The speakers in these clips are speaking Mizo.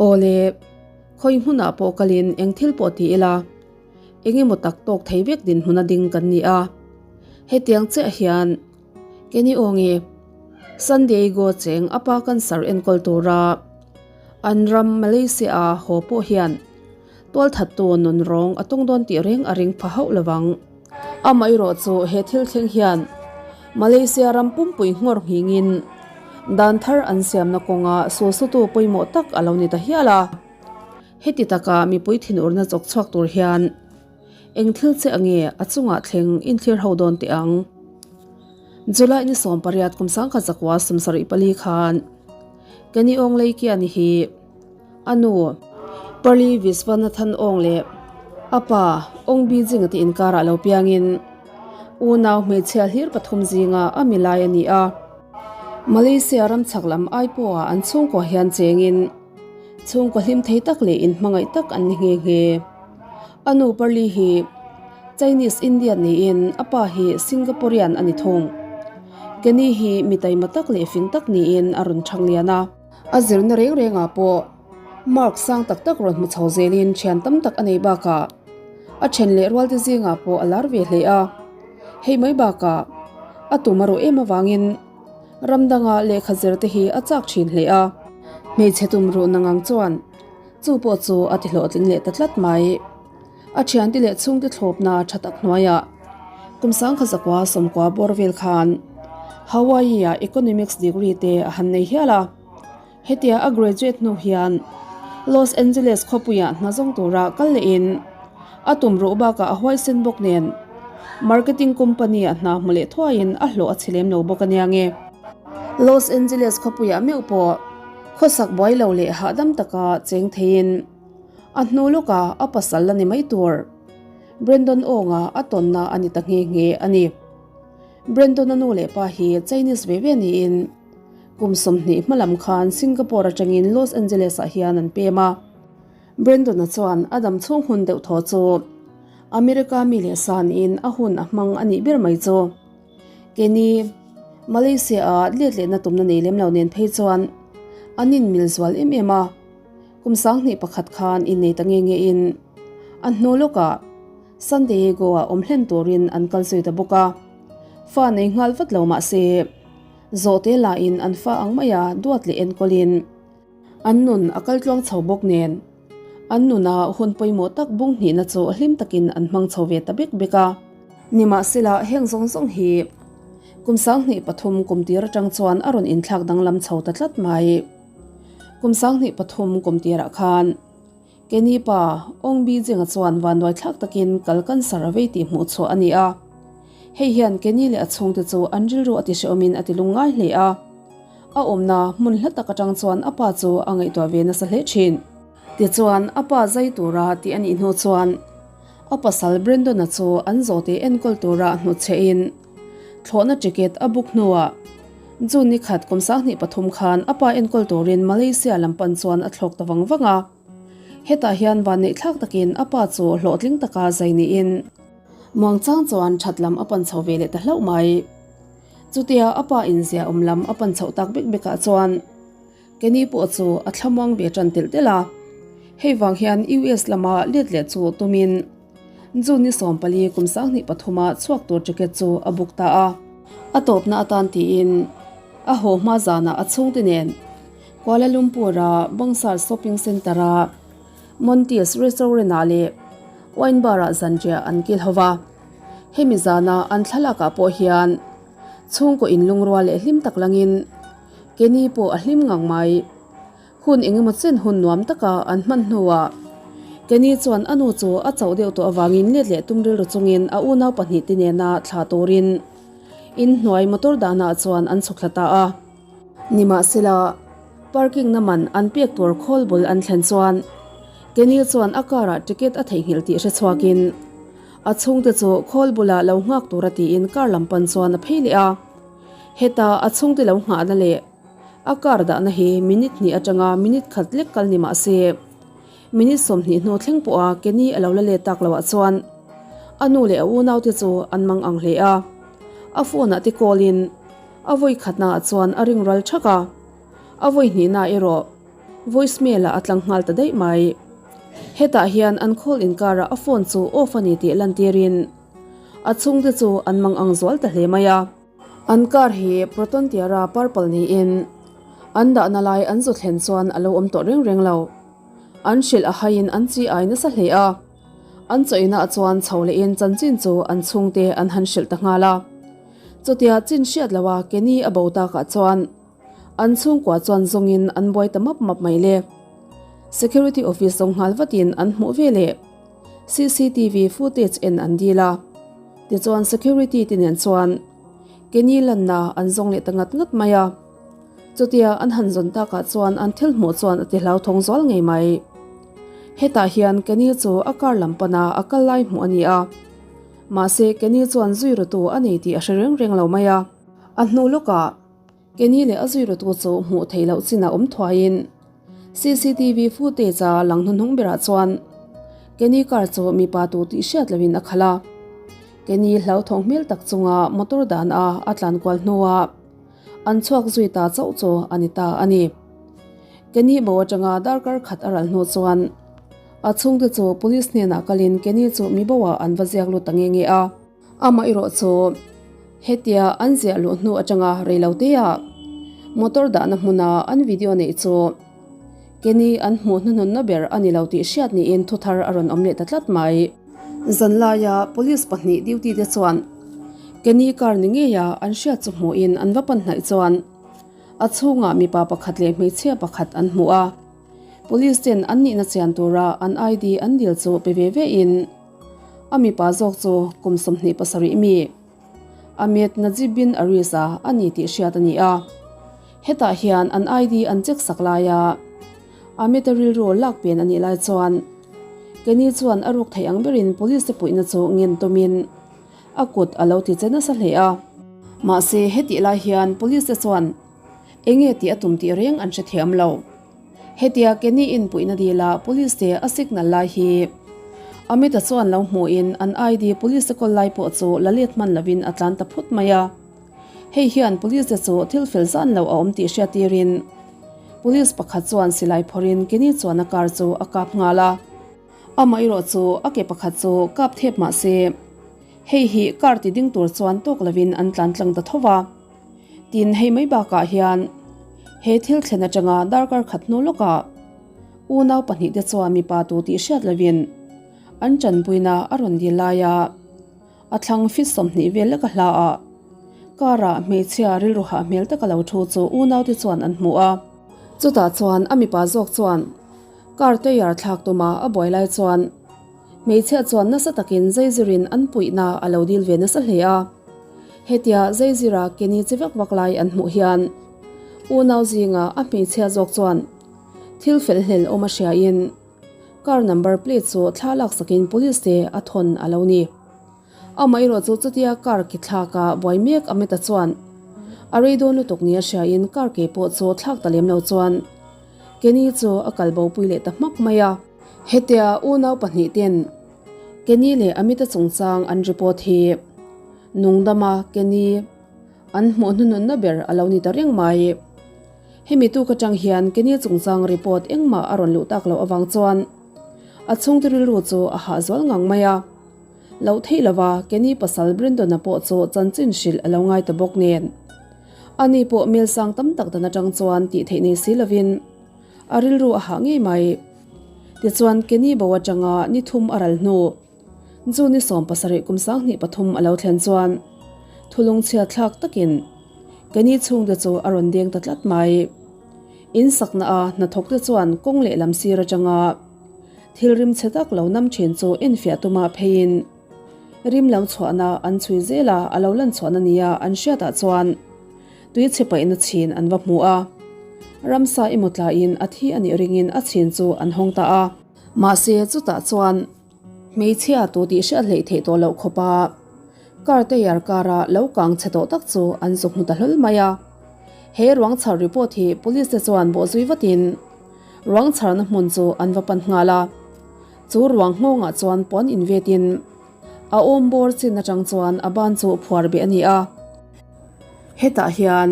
Aw le, khawi hmunah pawh kalin eng thil pawh ti ila, eng emaw tak tawk thei vek dinhmun a ding kan ni a. Hetiang chiah hian Kenny Awngi, San Diego cheng a pa cancer enkawl tura an ram Malaysia-a haw pawh hian tualthattu nun rawng a tawng dawn tih reng a ring pha hauh lovang. Amaherawh chu he thil thleng hian Malaysia ram pumpui nghawr nghingin dan thar an siamna kawnga sulsutu pawimawh tak a lo ni ta hial a. Heti taka mipui thinurna chawk chhuak tur hian eng thil che ange a chungah thleng inthlir ho dawn teh ang. July ni 18 kum 1974 khan Kenny Ong Lei Kian hi A nu, Parli Viswanathan Ong leh a pa Ong Bi Jing te inkarah lo piangin unau hmeichhia hlir pathum zinga a mi lai a ni a. Malaysia ram chhak lam Aipoh-ah an chhungkua hian chengin chhungkaw hlim thei tak leh inhmangaih tak an ni nghe nghe. A nu Parli hi Chinese Indian niin a pa hi Singaporean a ni thung. Kenny hi mi taima tak leh fing tak niin a rawn chhang lian a. A zirna reng rengah pawh mark sang tak tak rawn hmu chho zelin thian tam tak a nei bakah a then leh rualte zingah pawh a lar ve hle a. Hei mai bakah a tum a ruh em avangin ram danga lehkha zir te hi a chak thin hle a. Hmeichhe tum ruh nangang chuan chu pawh chu a ti hlawhtling leh ta tlat mai. A thiante leh chhungte thlawpna tha tak hnuaiah kum sangkhat zakua sawmkua bawr vel khan Hawaii-ah Economics degree te a han nei hial a. Hetia a graduate hnu hian Los Angeles khawpuiah hna zawng tura kal lehin a tum ruh bakah a huaisen bawk nen marketing company-ah hna hmu leh thuaiin a hlawh a chhe lem lo bawk a nia nge. Los Angeles khawpuiah meuh pawh khawsak buai lo leh hahdam taka cheng theiin A hnu lawkah a pasal la ni mai tur. Brandon Ong-a a tawnna a ni ta nghe nghe a ni. Brandon-a nu leh pa hi Chinese ve ve niin kum 20 hma lam khan Singapore atangin Los Angeles-ah hian an pem a. Brandon-a chuan a dam chhung hun deuh thaw chu America mi leh sa niin a hun a hmang a nih ber mai chu. Keini Malaysia-a let lehna tumna nei lem lo nen phei chuan an inmil zual em em a. Kum 2001 khan innei ta nge nge in a hnu lawkah San Diego ah awm hlen turin an kal zui ta bawk a. Fa nei nghal vat lo mah se zawhte lah in an fa ang mai a duat leh enkawl in an nun a kal tluang chho bawk nen an nuna hun pawimawh tak bung hnihna chu hlim takin an hmang chho ve ta bek bek a. Nimahsela heng zawng zawng hi kum 2003 kum tir atang chuan a rawn inthlak danglam chho ta tlat mai. Kum 2003 kum tirah khan Kenny pa Ong Bi Jing-a chuan vanduai thlak takin kal cancer a vei tih hmuh chhuah a ni a. Hei hian Kenny leh a chhungte chu an rilru a tihrehawmin a tilung ngai hle a. A awmna hmun hla tak atang chuan a pa chu a ngaihtuah ve nasa hle thin. Tichuan a pa zai tura tih a nih hnu chuan a pasal Brandon-a chu an zawhte enkawl tura hnutchhehin Thlawhna ticket a book hnuah June ni khat kum 2003 khan a pa enkawl turin Malaysia lam pan chuan a thlawk ta vang vang a. Hetah hian vanneihthlak takin a pa chu hlawhtling taka zai niin muangchang chuan that lam a pan chho ve leh ta hlauh mai. Chutia a pa inzia awm lam a pan chhoh tak bek bekah chuan Kenny pawh chu a thlamuang ve tan telh telh a. Hei vang hian US lama let leh chu tumin June ni 14 kum 2003 ah chhuak tur ticket chu a book ta a. A tawpna atan tiin a haw hma zanah a chhungte nen Kuala Lumpur-a Bangsar Shopping Centre-a Monty's Restaurant-ah leh Wine Bar-ah zanriah an kil ho va. Hemi zana an thlalakah pawh hian chhungkaw inlungrual leh hlim tak langin Kenny pawh a hlim ngang mai. Hun engemaw chen hun nuam taka an hman hnuah Kenny chuan a nu chu a chauh deuh tawh avangin let leh tum rilru chungin a unau pahnih te nena thla turin inhnuai motor dahnaah chuan an chhuk thla ta a. Nimahsela, parking na man an pek tur khawl bul an thlen chuan Kenny chuan a car ah ticket a theihnghilh tih hre chhuakin a chhungte chu khawl bulah lo nghak tura tiin car lam pan chuan a phei leh a. Heta a chhungte lo nghahna leh a car dahna hi minute hnih atanga minute khat lek kal ni mah se, minute 20 hnu thleng pawha Kenny a lo la let tak loah chuan a nu leh a unaute chu an mang ang hle a. A phone ah te call in a vawi khatnaah chuan a ring ral thak a, a vawi hnihnaah erawh. Voicemail ah a tlang nghal ta daih mai. Hetah hian an call inkarah a phone chu off a ni tih lantirin a chhungte chu an mang ang zual ta hle mai a. An car hi Proton Tiara purple niin an dahna lai an zu thlen chuan a lo awm tawh reng reng lo. An hrilh a haiin an chi ai nasa hle a. An chawihnaah chuan chho lehin chanchin chu an chhungte an han hrilh ta nghal a. Chutia chin hriat loha Kenny a bo takah chuan an chhungkua chuan zawngin an buai ta map map mai le. Security office zawng nghal vatin an hmuh ve leh cctv footage en an dil a. Tichuan security te nen chuan Kenny lanna an zawng leh ta ngat ngat mai a. Chutia an han zawn takah chuan an thil hmuh chuan a ti hlauthawng zual ngei mai. Hetah hian Kenny chu a car lam pana a kal lai hmuh a ni a. Mahse Kenny chuan zui rawtu a nei tih a hre reng reng lo mai a. A hnu lawkah Kenny leh a zui rawtu chu hmuh theih loh chinah awm thuaiin cctv footage a lang hnuhnung berah chuan Kenny car chu mipa tu tih hriat loin a khalh a. Kenny hlauthawng hmel tak chunga motor dan a a tlan kual hnuah An chhuak zui ta chauh chu a ni ta a ni. Kenny bo atanga darkar khat a ral hnu chuan a chhungte chu police hnenah kalin Kenny chu mi boah an va ziak lut ta nge nge a. Amah erawh chu hetia an ziah luh hnu atanga reiloteah motor dahna hmuna an video neih chu Kenny an hmuh hnuhnunna ber a ni lo tih hriat niin thuthar a rawn awm leh ta tlat mai. Zanlaia police pahnih duty te chuan Kenny car ni ngeia an hriat chu hmuhin an va pan hnaih chuan a chhungah mipa pakhat leh hmeichhia pakhat an hmu a. Police ten an nihna chian tura an ID an dil chu pe ve ve in a mipa zawk chu kum 27 mi Ahmed Najib bin Aris-a a ni tih hriat a ni a. Hetah hian an ID an check sak laia Ahmed-a rilru lak pen a nih lai chuan Kenny chuan a ruk theih ang berin police te puihna chu ngen tumin a kut a lo ti che nasa hle a. Mahse hetih lai hian police te chuan enge tih a tum tih reng an hrethiam lo. Hetia Kenny in puihna dila police te a signal lai hi Amit-a chuan lo hmuhin an ID police te kawl lai pawh chu la let hman lovin a tlan ta phut mai a. Hei hian police te chu thil fel zan lo a awm tih hriattirin police pakhat chuan silai phawrhin Kenny chuan a car chu a kap nghal a. Amaherawh chu a ke pakhat chu kap thep mah se hei hi car ti ding tur chuan tawk lovin an tlan tlang ta tho va. Tin, hei mai bakah hian he thil thlen atanga darkar khat hnu lawkah unau pahnihte chuan mipa tu tih hriat lovin an tanpuina a rawn dil laia a thlang fit 20 vel leka hlaah car-ah hmeichhia rilru hah hmel taka lo thu chu unaute chuan an hmu a. Chutah chuan a mipa zawk chuan car tyre thlak tuma a buai lai chuan Hmeichhia chuan nasa takin Zaizirin an puihna a lo dil ve nasa hle a. Hetia Zaizira Kenny chi vak vak lai an hmuh hian unau zinga a hmeichhia zawk chuan thil fel hlel awm a hriain car number plate chu thla laksakin police te a thawn a lo ni. Amaherawh chu chutia car ki thlaka buai mek Amit-a chuan a rei dawn lutuk nia hriain car ke pawh chu thlak ta lem lo chuan Kenny chu a kal bopui leh ta hmak mai a. Hetia unau pahnihten Kenny leh Amit-a chungchang an report hi nungdama Kenny an hmuh hnununna ber a lo ni ta reng mai. Hemi tuk atang hian Kenny chungchang report engmah a rawn luh tak loh avang chuan a chhungte rilru chu a hah zual ngang mai a. Loh theih lova Kenny pasal Brandon-a pawh chu chanchin hrilh a lo ngai ta bawk nen. Ani pawh mel sang tam tak dan atang chuan tih theih nei si lovin a rilru a hah ngei mai. Tichuan Kenny bo atanga ni thum a ral hnu June ni 17 kum 23 a lo thlen chuan thulung chhia thlak takin Kenny chhungte chu a rawn deng ta tlat mai. In sakna a hnathawk te chuan kawng leh lam sir atanga Thil rim chhe tak lo nam thin chu enfiah tuma pheiin rim lo chhuahna an chhui zel a, a lo lan chhuahna nia an hriatah chuan tui chhe paihna chhin an va hmu a. Ramsa emaw tlaiin a thi a nih ringin a chhin chu an hawng ta a. Mahse chutah chuan hmeichhia tu tih hriat hleih theih tawh loh khawpa car tyre kara lo kang chhe tawh tak chu an zu hmu ta hlawl mai a. He ruang chhar report hi police te chuan bawhzui vatin Ruang chharna hmun chu an va pan nghal a, chu ruang nghawngah chuan puan invetin a awm bawr chin atang chuan a ban chu phuar beh a ni a. Hetah hian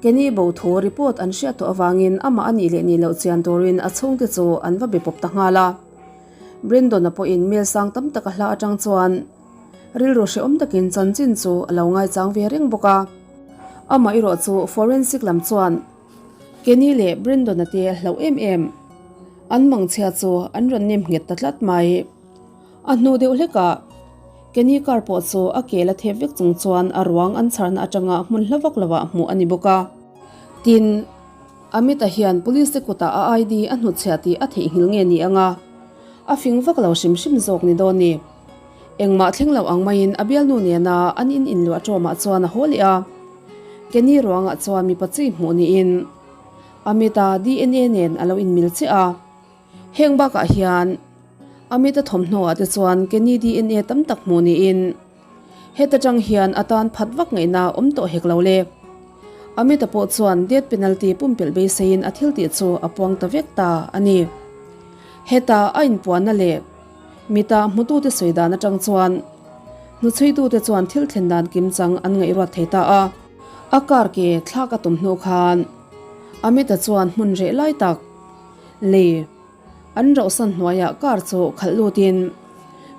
Kenny bo thu report an hriat tawh avangin amah a nih leh nih loh chian turin a chhungte chu an va be pawp ta nghal a. Brandon-a pawhin mail sang tam tak a hla atang chuan rilru hrehawm takin chanchin chu a lo ngaichang ve reng bawk a. Amah erawh chu forensic lam chuan Kenny leh Brandon-a te hlauh em em an mangchhia chu an rawn nem nghet ta tlat mai. A hnu deuh hlekah Kenny car pawh chu a ke la thep vek chung chuan a ruang an chharna atanga hmun hla vak lovah hmuh a ni bawk a. Tin, Amit-a hian police te kutah a ID a hnutchhiah tih a theihnghilh nge ni anga a fing vak lo hrim hrim zawk ni dawn ni. Engmah thleng lo ang maiin a bialnu nena an in inluah ṭawmah chuan a haw leh a. Kenny ruangah chuan mipa chi hmuh niin Amit-a DNA nen a lo inmil chiah a. Heng bakah hian Amit-a thawmhnaw ah te chuan Kenny DNA tam tak hmuh niin heta tang hian a tan phat vak ngaihna awm tawh hek lo le. Amit-a pawh chuan death penalty pumpelh beiseiin a thil tih chu a puang ta vek ta a ni. Heta a inpuanna leh mita hmutute sawi dan atang chuan hnuchhuitute chuan thil thlen dan kimchang an ngaihruat thei ta a. A car ke thlak a tum hnu khan Amit-a chuan hmun reh lai tak Lei an rauhsan hnuaiah car chu khalh lutin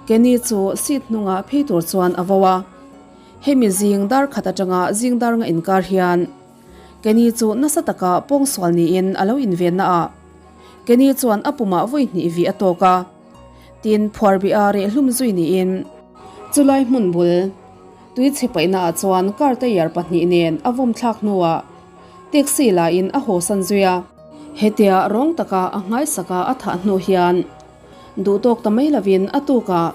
Kenny chu seat hnungah phei tur chuan a vo a. Hemi zing dar khat atanga zing dar nga inkar hian Kenny chu nasa taka pawngsual niin a lo invenna ah Kenny chuan a pumah vawi hnih vih a tawk a, tin phuarbih a reh hlum zui niin chulai hmun bul tuichhe paihna ah chuan car tyre pahnih nen a vawm thlak hnuah Taxi lain a hawsan zui a. Hetia rawng taka a nghaisaka a thah hnu hian duhtawk ta mai lovin a tukah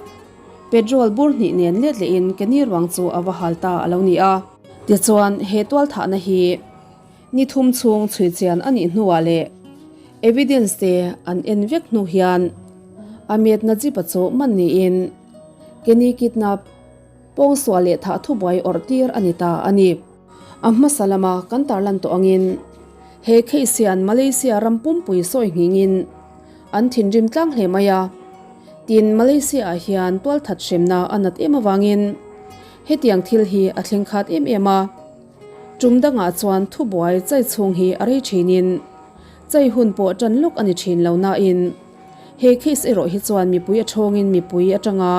petrol bur hnih nen let lehin Kenny ruang chu a va hal ta a lo ni a. Tichuan he tualthahna hi ni thum chhung chhui chian a nih hnuah leh evidence te an en vek hnu hian Ahmed Najib-a chu man niin Kenny kidnap pawngsual leh thah thubuai awrh tir a ni ta a ni. A hmasa lama kan tarlan tawh angin he case hian Malaysia ram pumpui sawi nghingin an thinrim tlang hle mai a. Tin, Malaysia ah hian tualthat hremna a nat em avangin hetiang thil hi a thleng khat em em a. Tum dangah chuan thubuai chai chhung hi a rei thinin chai hun pawh tan lawk a ni thin lo nain he case erawh hi chuan mipui a thawngin mipui atanga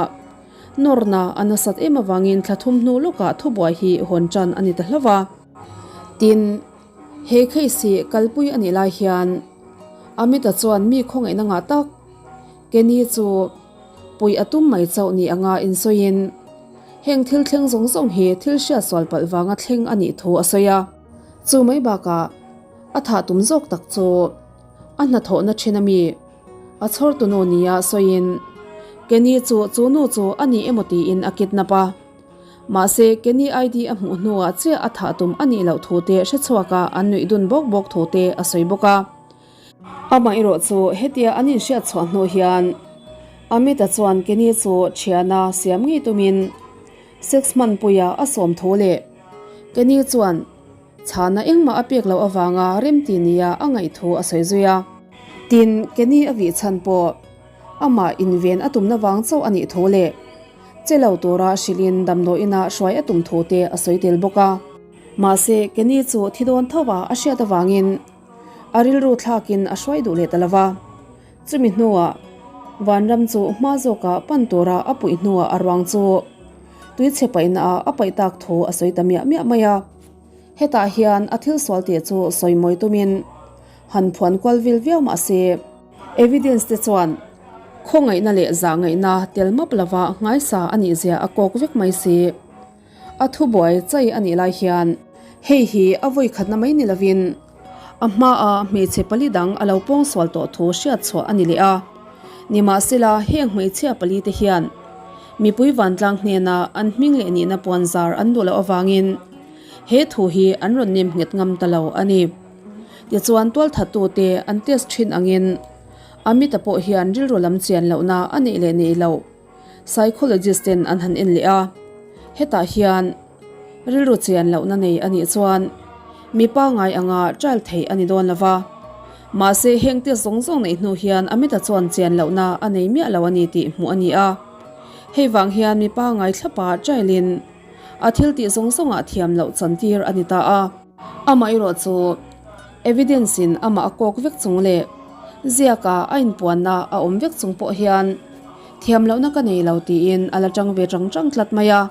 Nawrna a nasat em avangin thla thum hnu lawkah thubuai hi hawn tan a ni ta hlauh a. Tin, he case hi kalpui a nih lai hian Amit-a chuan mi khawngaihna ngah tak Kenny chu puih a tum mai chauh ni anga insawiin heng thil thleng zawng zawng hi thil hriatsual palh vanga thleng a nih thu a sawi a. Chu mai bakah a thah tum zawk tak chu a hnathawhna thin a mi A chhawrtu nu nia sawiin, Kenny chu chu nu chu a ni emaw tiin a kidnap a. Mahse, Kenny ID a hmuh hnuah chiah a thah tum a nih loh thu te hre chhuak a an nuih dun bawk bawk thu te a sawi bawk a. Amaherawh chu hetia an inhriat chhuah hnu hian Amit-a chuan Kenny chu thiana siam ngei tumin sex hmanpuia a sawm thu leh Kenny chuan Chhana engmah a pek loh avanga remti nia a ngaih thu a sawi zui a. Tin, Kenny a vih chhan pawh amah inven a tumna vang chauh a nih thu leh che lo tura hrilhin damdawiina hruai a tum thu te a sawi tel bawk a. Mahse, Kenny chu thi dawn tho a a hriat avangin a rilru thlakin a hruai duh leh ta lo va. Chumi hnuah Vanram chu hma zawkah pan tura a puih hnuah a ruang chu tuichhe paihnaah a paih tak thu a sawi ta miah miah mai a. Hetah hian a thil sual tih chu sawi mawi tumin han phuan kual vil viau mah se, evidence te chuan khawngaihna leh zahngaihna tel map lova nghaisa a nih zia a kawk vek mai si. A thubuai chai a nih lai hian hei hi a vawi khatna mai ni lovin a hmaa hmeichhe pali dang a lo pawngsual tawh thu hriat chhuah a ni leh a. Nimahsela heng hmeichhia pali te hian mipui vantlang hnena an hming leh nihna puan zar an duh loh avangin he thu hi an rawn nem nghet ngam ta lo a ni. Tichuan tualthattute an test thin angin Amit-a pawh hian rilru lam chian lohna a neih leh neih loh Psychologist ten an han en leh a, hetah hian rilru chian lohna nei a nih chuan mi pangngai anga trial theih a ni dawn lo va. Mahse heng test zawng zawng neih hnu hian Amita chuan chian lohna a nei miah lo a ni tih hmuh a ni a. Hei vang hian mi pangngai thlapa trial in a thil tih zawng zawngah thiam loh chantir a ni ta a. Amaherawh chu evidence in amah a kawk vek chung leh ziaka a inpuanna a awm vek chung pawh hian thiam lohna ka nei lo tiin a la tang ve tang tang tlat mai a.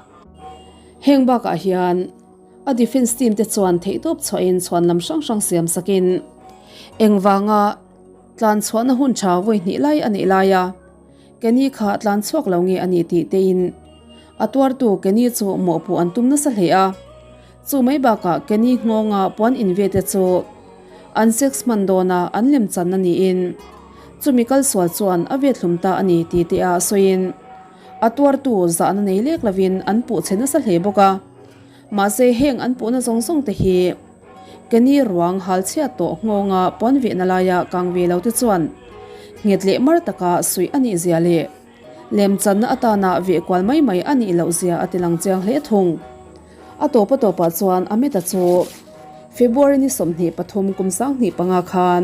Heng bakah hian a defence team te chuan theihtawp chhuahin chhuan lam hrang hrang siam sakin engvanga tlan chhuahna hun tha vawi hnih lai a nih laia Kenny kha tlan chhuak lo nge a nih tih tein a tuartu Kenny chu mawhpuh an tum nasa hle a. Chu mai bakah Kenny nghawnga puan in ve te chu an sex hman dawna an lem channa niin chumi kalsual chuan a vet hlum ta a ni tih te a sawiin a tuartu zahna nei lek lovin an puh chhe nasa hle bawk a. Mahse heng an puhna zawng zawng te hi Kenny ruang hal chhiat tawh nghawnga puan vehna laia kang ve lo te chuan nghet leh mar taka suih a nih zia leh lemchanna atana veh kual mai mai a nih loh zia a ti lang chiang hle thung. A tawp a tawpah chuan Amit-a chu February ni 23 kum 2005 khan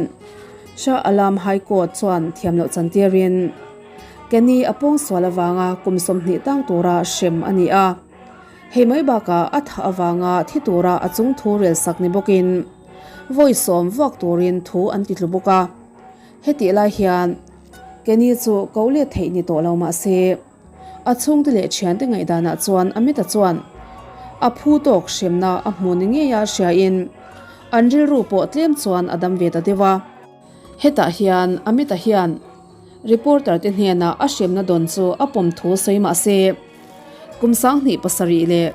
Shah Alam High Court chuan thiam loh chantirin Kenny a pawngsual avanga kum 20 tang tura hrem a ni a. Hei mai bakah a thah avanga thi tura a chung thu rel sak ni bawkin vawi sawm vuak turin thu an ti tlu bawk a. Hetih lai hian Kenny chu ko let theih ni tawh lo mah se a chhungte leh thiante ngaihdanah chuan Amit-a chuan a phu tawk hremna a hmu ni ngeia hriain an rilru pawh tlem chuan a dam ve ta deuh a. Hetah hian Amit-a hian Reporter te hnenah a hremna dawn chu a pawm thu sawi mah se, kum 27 leh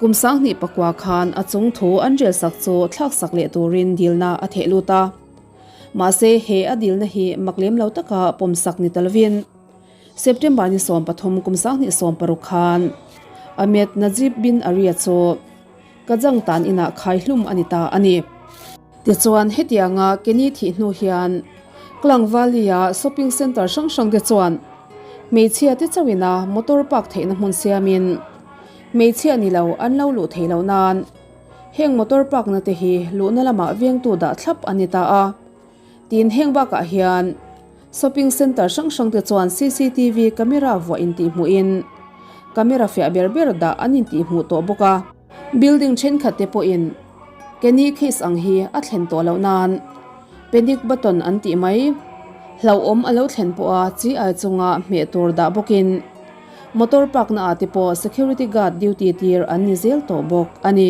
kum 29 khan a chung thu an relsak chu thlaksak leh turin dilna a theh lut a. Mahse he a dilna hi mak lem lo taka pawmsak ni ta lovin September ni 13 kum 2016 khan Ahmed Najib bin Aria chu Kajang tan inah khai hlum a ni ta a ni. Tichuan, hetianga Kenny thih hnu hian Klang Valley-a shopping centre hrang hrang te chuan hmeichhia te chauhina motor park theihna hmun siamin hmeichhia ni lo an lo luh theih loh nan heng motor park na te hi luhna lamah vengtu dah thlap a ni ta a. Tin, heng bakah hian shopping centre hrang hrang te chuan cctv camera vuah intihhmuhin camera fiah ber ber dah an intihhmuh tawh bawk a. Building thenkhat te pawhin Kenny case ang hi a thlen tawh loh nan panic button an tih mai hlauhawm a lo thlen pawha chi ai chunga hmeh tur dah bawkin motor park na ah te pawh security guard duty tir an ni zel tawh bawk a ni.